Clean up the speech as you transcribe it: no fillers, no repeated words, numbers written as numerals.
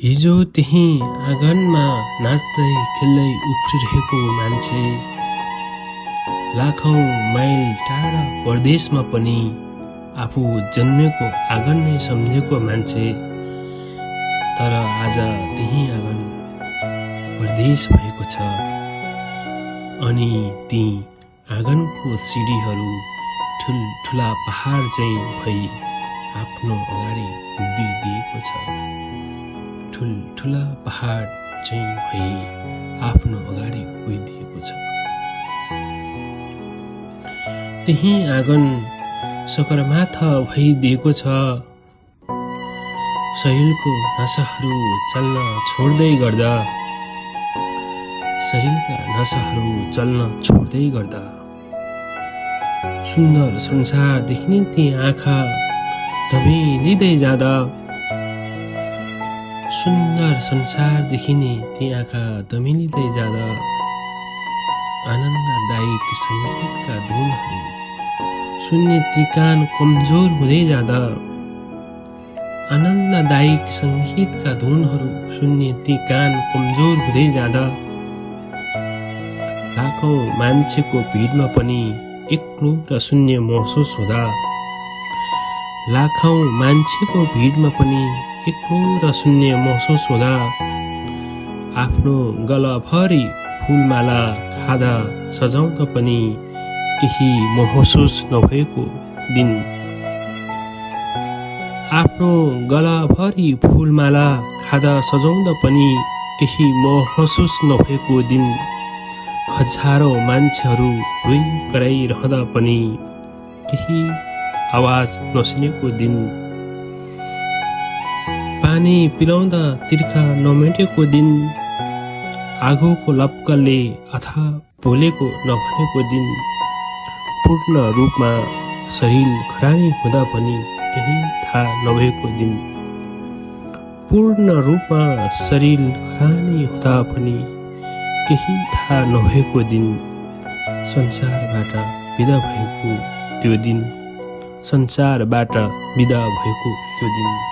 हिजो त्यही आँगनमा नाच्दै खेल्दै उफ्रिरहेको मान्छे, लाखौं माइल टाढा परदेशमा पनि आफू जन्मेको आँगन नै सम्झेको मान्छे, तर आज त्यही आँगन परदेश भएको छ। अनि ती आँगनको सिडीहरू ठुल्ठुला पहाड चाहिँ भई आफ्नो अगाडि उभिदिएको छ। ठुल्ठुला पहाड चाहिँ भई आफ्नो अगाडि उभिदिएको छ। त्यही आँगन सगरमाथा भइदिएको छ। शरीरको नसाहरू चल्न छोड्दै गर्दा, शरीरका नसाहरू चल्न छोड्दै गर्दा सुन्दर संसार देखिने ती आँखा धमिलिँदै जाँदा, सुन्दर संसार देखिने ती आँखा धमिलिँदै जाँदा, आनन्ददायक संगीतका धुनहरू सुन्ने ती कान कमजोर हुँदै जाँदा, आनन्ददायक संगीतका धुनहरू सुन्ने ती कान कमजोर हुँदै जाँदा, लाखौं मान्छेको भिडमा पनि एक्लो र शून्य महसुस हुँदा, लाखौं मान्छेको भिडमा पनि एक्लो र शून्य महसुस हुँदा, आफ्नो गलाभरि फुलमाला खाँदा सजाउँदा पनि केही महसुस नभएको दिन, आफ्नो गलाभरि फुलमाला खाँदा सजाउँदा पनि केही महसुस नभएको दिन, हजारौं मान्छेहरू रुइकराइरहँदा पनि केही आवाज नसुनेको दिन, पानी पिलाउँदा तिर्खा नमेटेको दिन, आगोको लपकलले आथा भोलेको नभनेको दिन, पूर्ण रूपमा शरीर खरानी हुँदा पनि केही थाहा नभएको दिन, पूर्ण रूपमा शरीर खरानी हुँदा पनि केही थाहा नभएको दिन, संसारबाट बिदा भएको त्यो दिन, संसारबाट बिदा भएको त्यो दिन।